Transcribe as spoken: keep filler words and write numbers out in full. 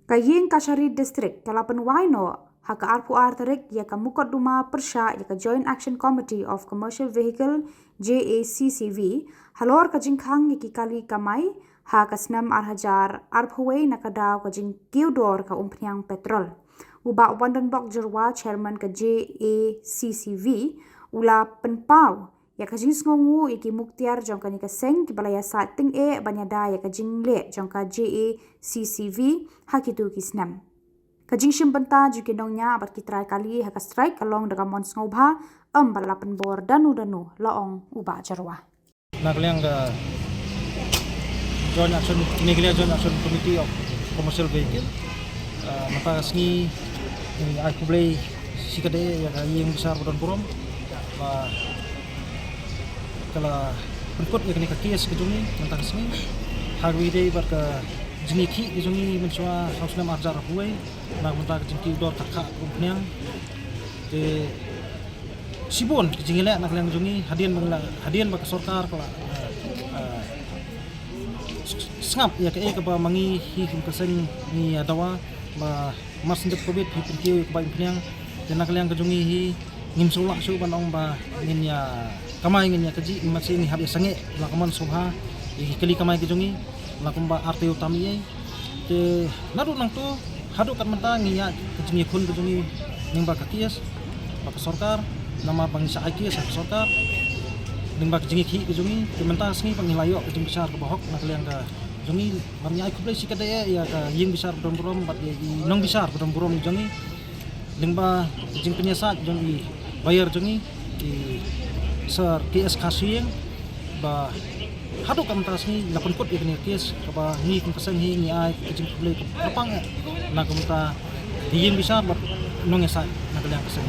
Ka Ïing Kashari District ka la pynwai noh ha ka arphew ar tarik ïa ka mukotduma pyrshah ïa ka Joint Action Committee of Commercial Vehicle, J A C C V, halor ka jingkhang ïa ki kali kamai ha ka snem ar hajar arphew wei na ka daw ka jingkiew dor ka umphniang petrol. U Bah Wandonbok Jyrwa, Chairman ka J A C C V, u la pynpaw ïa ka jingsngewnguh ïa ki muktiar jong kane ka seng kiba la ïasaid tyngeh ban ïada ïa ka jingleh jong ka J A C C V ha kito ki snem. Ka jingshim bynta jong ki nongñiah bad ki trai kali ha ka strike ka long da ka mon sngewbha, ym ba la pynbor dano dano, la ong u Bah Jyrwa. Na ka liang ka Joint Action, Meghalaya Joint Action Committee of Commercial Vehicle, ah, mynta ka sngi ngi ai khublei shikatdei ïa ka ïing bishar ba don burom ba ka la pynkut ïa kane ka case ka jong ngi mynta ka sngi. Ha kaba ïadei bad ka jingïakhih ka jong ngi mynshuwa ha u snem ar hajar arphew wei na ka bynta ka jingkiew dor ka kha ka umphniang. Te shibun ka jingïaleh na ka liang jong ngi hadien ba la, hadien ba ka sorkar ka la, eh, eh, sngap ïa kaei kaba ma ngi hi kum ka seng ngi ïa dawa ba mar shen dep covid hi pynkiew ïa ka bai umphniang. Te na ka liang ka jong ngi hi ngim sngewlah shuh ban ong ba ngin ïa kamai ngin ïa kajih, ma shen ngi hap ïa sangeh la ka mon sngewbha ïa ki kali kamai ka jong ngi la kumba ar taïew tam ei. Te naduh nangto haduh kat mynta ngi ïa ka jingïakhun ka jong ngi lyngba ka case bad ka sorkar, namar ba ngi sa ai case ha ka sorkar lyngba ka jingïakhih ka jong ngi. Te mynta ka sngi ba ngi la ïoh ka jingbishar kaba hok na ka liang ka jong ngi, ba ngi ai khublei shikatdei ïa ka ïing bishar ba don burom bad ïa i nongbishar ba don burom jong ngi lyngba ka jingpynïasaid jong i buyer jong ngi, i Sir K S Kharshiing, ba haduh kat mynta ka sngi la pynkut ïa kane ka case kaba ngi kum ka seng hi ngi ai ka jingkhublei kyrpang eh na ka bynta ka ïing bishar bad nongïasaid na ka liang ka seng.